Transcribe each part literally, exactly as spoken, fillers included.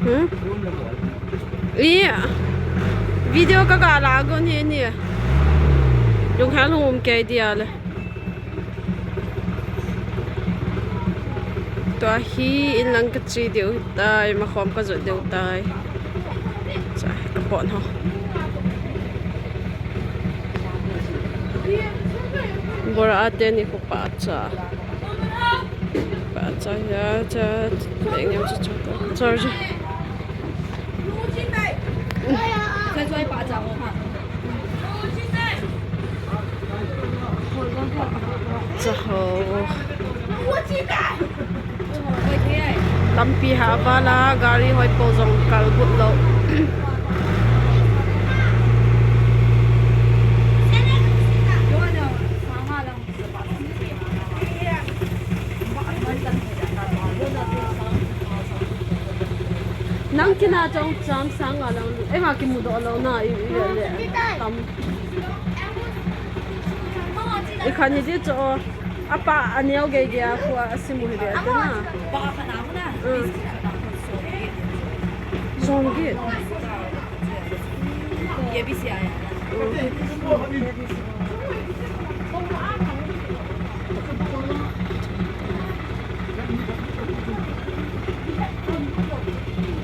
Hmm? Ia. Video ka ga la gon hi ni. Lunghel hung um kei dia le. Tua hi in lang ka che diu tai, makhom ka jot diu tai. Cha, ka pon ho. Bora a teni ko pa cha. Pa cha ya cha. Eng yam cha cha. Cha cha. Cha cha pa cha. Cha ho. Lampi ha vala gari hoi po jong kal but lou. Nang kina chong chang sang a lang, eh, ma kimu do lo na, i, i, le, tam. I khan hi di cho, apa aneo ge ge a khu a simu hi de, ate na. Mm. Song ge.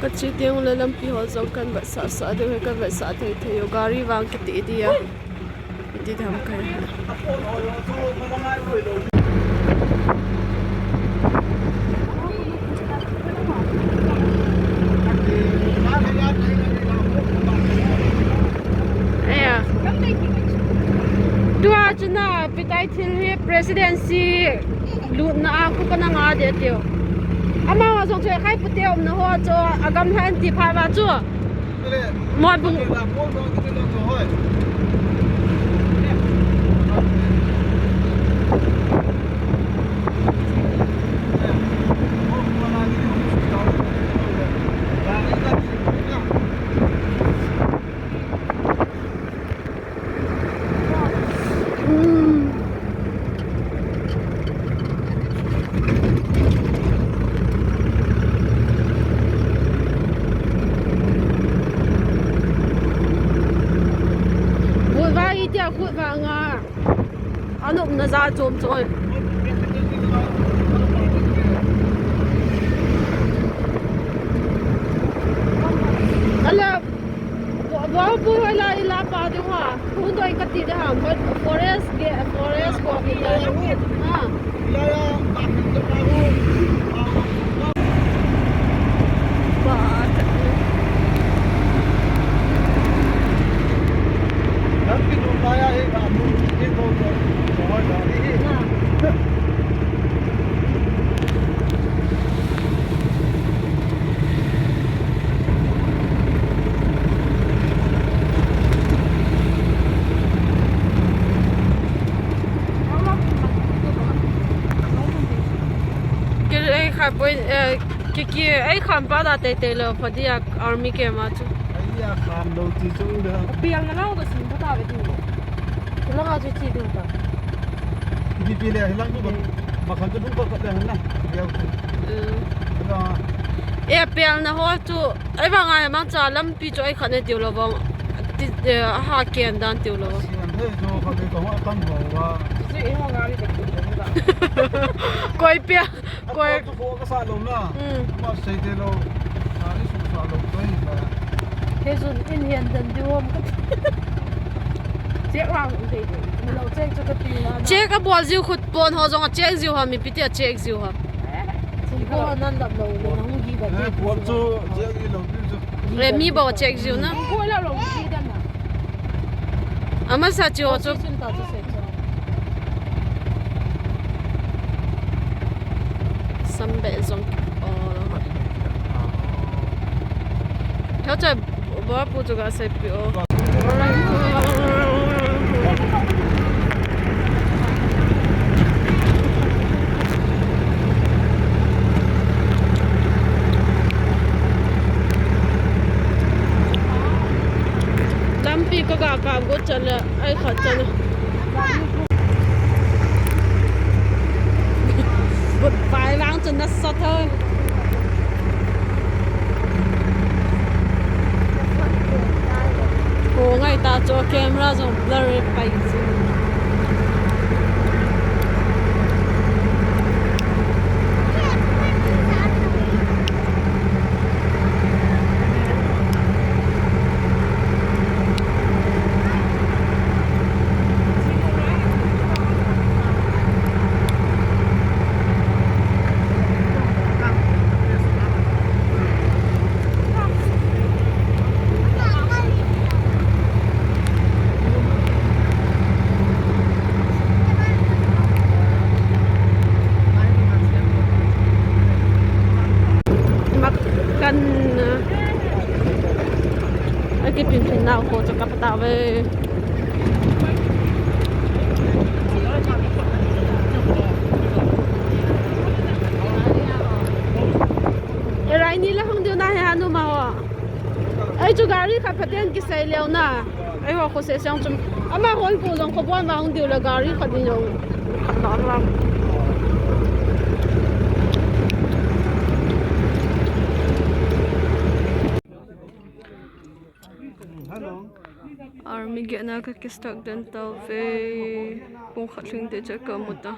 Ka che teng le lampi ho jong kan vetsah sah ding he, kan vetsah thei thei u, gari vang kiti dia. Iti tham kai. Aya. Tua chuna pitai thil hi presidency lutna a khu kana nga de teu. Ama wa jong chu khai pute umna ho chu agam lhan ti pha wa chu. Moi bung. Khut vang itia khut vang a. Anop na ja chom choi. Ala, bo, bo, bo, la, la, pa, de, ha. Hun doi ka ti de ham, forest ge, forest ko ki da. Ha. Kei, ei, kha poi, eh, kei, kei, ei, kham pa da tei tei lo, pha dia army camp a chu. Ei, a kham lo ti chung da. Pial na lo ka sim pa ta ve tu. Lang a chu chi du ta. Ipi pi le, hilang chu ba, ba khan chu bung ba khat le han na. Pial chu. Mm. Hilang a. E, pial na ho chu, ei vang a, mang cha lampi chu ei khat ne tiu lo vang. Ti, e, a ha ken dan tiu lo. Sian the chu khat le ka ho tam ho wa. Chu ei ho nga ri de. Koi pial, koi. Tua chu ko ka sa lo na. Mm. Ma sei te lo. Sa ni su sa lo koi ba. He chu in hian dan diu om ka. Check vang u thei diu. Lo check chu ka ti la na. Check a bol jiu khut pon ho jong a check jiu ham, ipi ti a check jiu ham. Singko nan lap lo le na hung gi ba. Eh, pon chu check i lo diu chu. Le mi bo check jiu na. Singko la lo gi dan na. Amasa chi ho chu. Position ta chu se chu. Sambe jong. Oh. Tha cha. Bapu chu ka sei pi o. Lampi ka ga kap got chan le, ei khat chan le. But pai vang chu nasat thoi. Ta chu camera jong blur pai chu. Kan, eh, akipin pin nau ko chu kapa tauve. Erai ni la hung diu na he hanu ma ho. Ei chu gari khat phaten kisei leo na. Ei ho khosei siang chum. Ama hon ko jong khobon ma hung diu la gari khat ni jong. Khat la la. Army gate na ka kistock den tauve. Pung khat lhing te cha ka mu ta.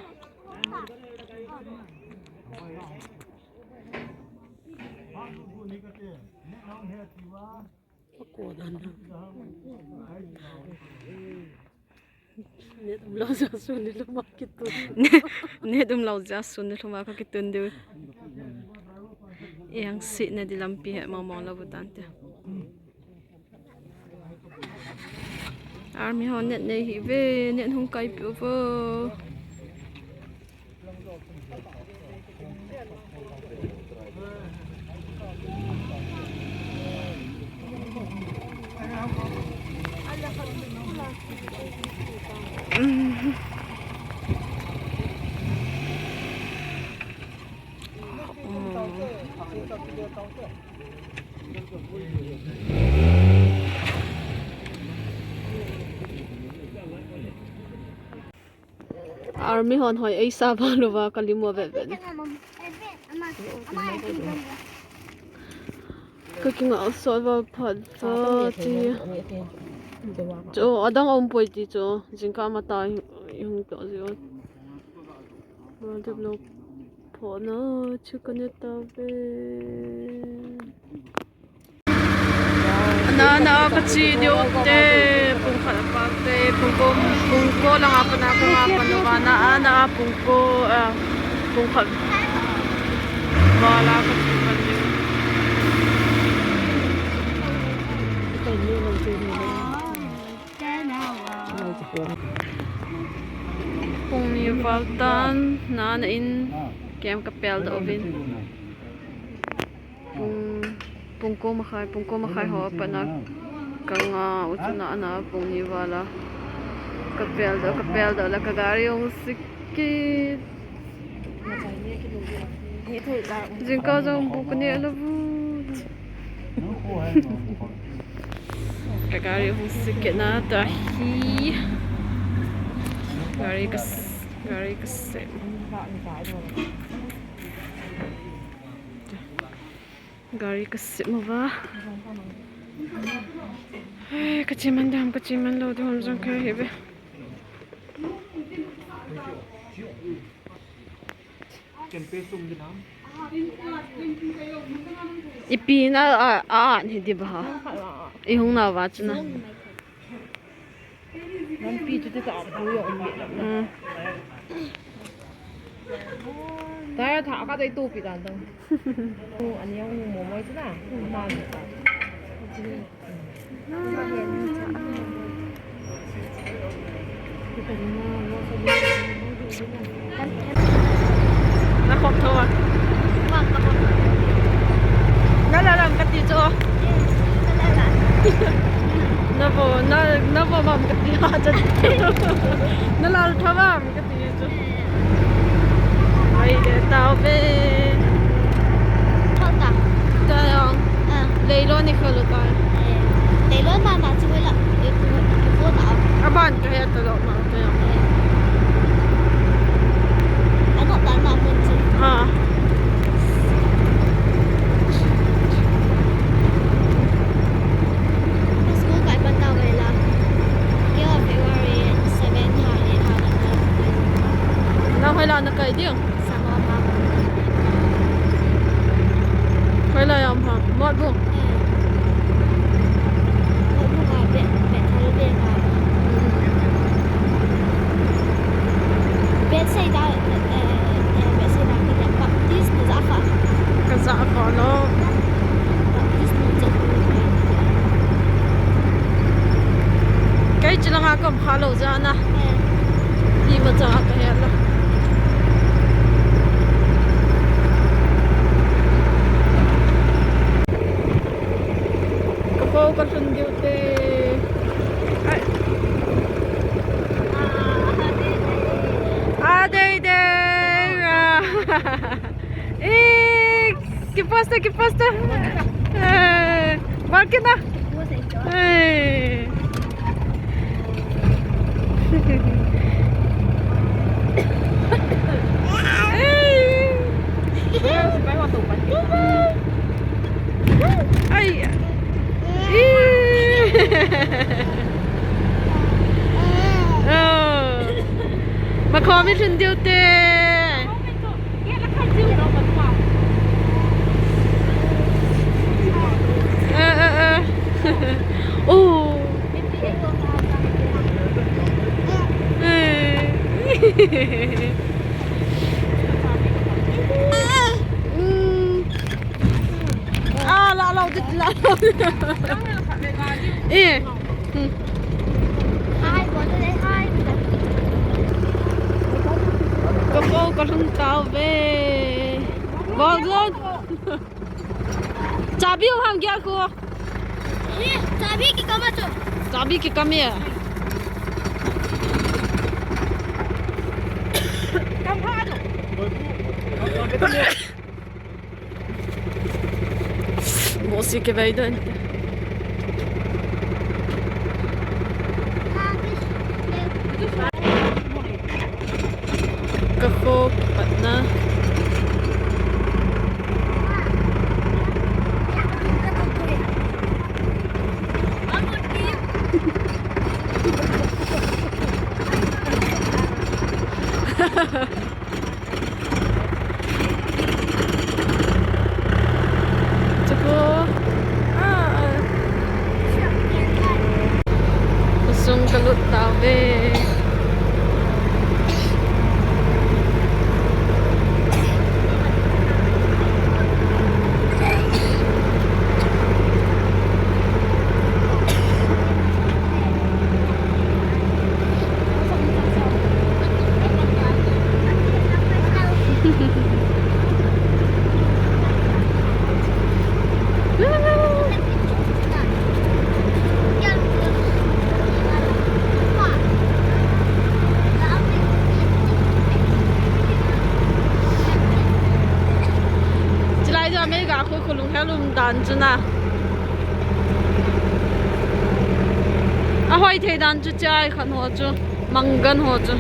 Net um lou jeh a sun ni lhuma kitun. Net um lou jeh a sun ni lhuma ka kitun diu. Eng si ne di lampi he mong mong lou bu tan te. Army ho net nei hi ve, net hung kai piu vo. Army hon hoi ei sa va lou va ka lim mo vet vet. Ka kinga sot va phat va ti. Chu adang um poi ti chu. Jingkah ma ta hung to ji o. Ma dep lo pho na chu ka ne ta ve. Ana, ana, ka chi diu te, pung khat a pat te, pung ko, pung ko langa pat na ka nga pat uva, ana, ana, pung ko, ah, pung khat val a ka chi pat diu. Pung ni val tan, ana, ana in, kem ka pel doh uvin. Pung, pung ko makhai, pung ko makhai ho a pat na ka nga u chu ana, ana pung ni val a. Ka pel doh, ka pel doh le ka gari hung sik kit. Jingkah jong bu ka neh lou vu. Ka gari hung sik kit na ta hi. Gari ka s-, gari ka se. Gari ka sep mova. Hei, ka cheman dam, ka cheman lou dam jong ka hi ve. Ipi na a, a, a, ni di ba ha. I hung na va chu na. Lampi chu ti ta pu yo um. Mm. Ta ya tha ka dei tu pi dan dang. Tu an yang mo mo chu na. Ma ni ta. Na khop tho a? Vâng, ka khop. Na la lam ka ti chu. Na la la. Na vo, na, na vo mam ka ti ha chan. Na la tho mam ka ti chu. Ai de tao ve. Tho ta. Ta yong. Ah. Leilon ni kho lo ta. Eh, leilon ma ma chu la. Eh, ku, ku ko ta. Aban ka he ta lo ma. Ano tan na mun chu. Ha. School kai pan ta ve la. Ana kai ding. Koi lai a um ham? Motbung. Eh. Motbung a Be-, Bethel Be a. Bethsaida, eh, eh, Bethsaida ka Baptist na ja kha. Ka ja kha lo. Baptist na ja kha. Kei chilanga ka um kha lo jeh a. Eh. Imacha ka he lo. Ka kho ka lhun diu te. Ai. A dei dei. A. Eh, ki post, ki post. Eh, bal kit na. Eh. Ai. Ih. Oh. Makhomi lhun diu te. Eh, eh, eh. Oh. Eh. Mm. Ah, la, la, la, la. Eh. Hmm. Hi, bol le, hi. Ka kho ka lhun tauve. Bol jon. Chabi u ham gel ko. Eh, chabi kikam a chu. Chabi kikam e. Kam pha chu. Bosi ke bai don. Ka kho kipatna. Chuko. Ah, ah. Khosung kalut tauve. Chulai jong mei ga khu khu lung helum dan chu na. Ahoi thei dan chu chai khan ho chu. Mangan ho chu.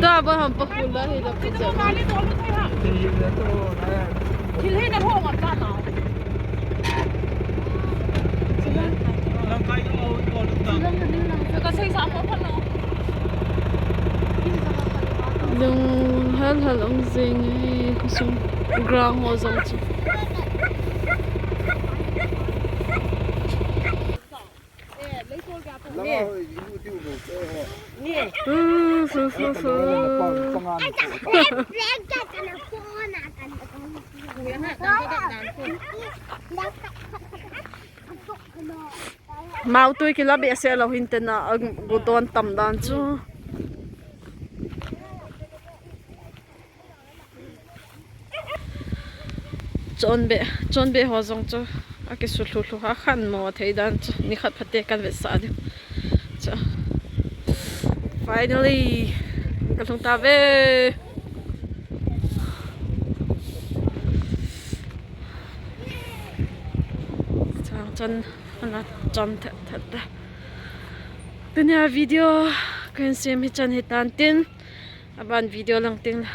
Tua ba ham pa khula hi la pa cha. Thil hi na ho ngam ta na. Ka sei sa mo pha na. Lung hal hal ong jing hi khosung ground ho jong chu. Fu, fu, fu, fu. Mau tui kila behseh lou hin tena, a, gu don tam dan chu. Chonbe, chonbe ho jong chu akisu lhu lhu a khan mo thei dan chu nikhat phate kan vetsah diu. Chu. Finally, ka lhung tave. Chan, ana chan thet thet ta. Tunia video kahin sem hi chan hitan tin. Aban video lang ting la.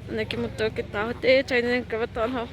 Ana kimuto kit tau te, China ning kava ton ho.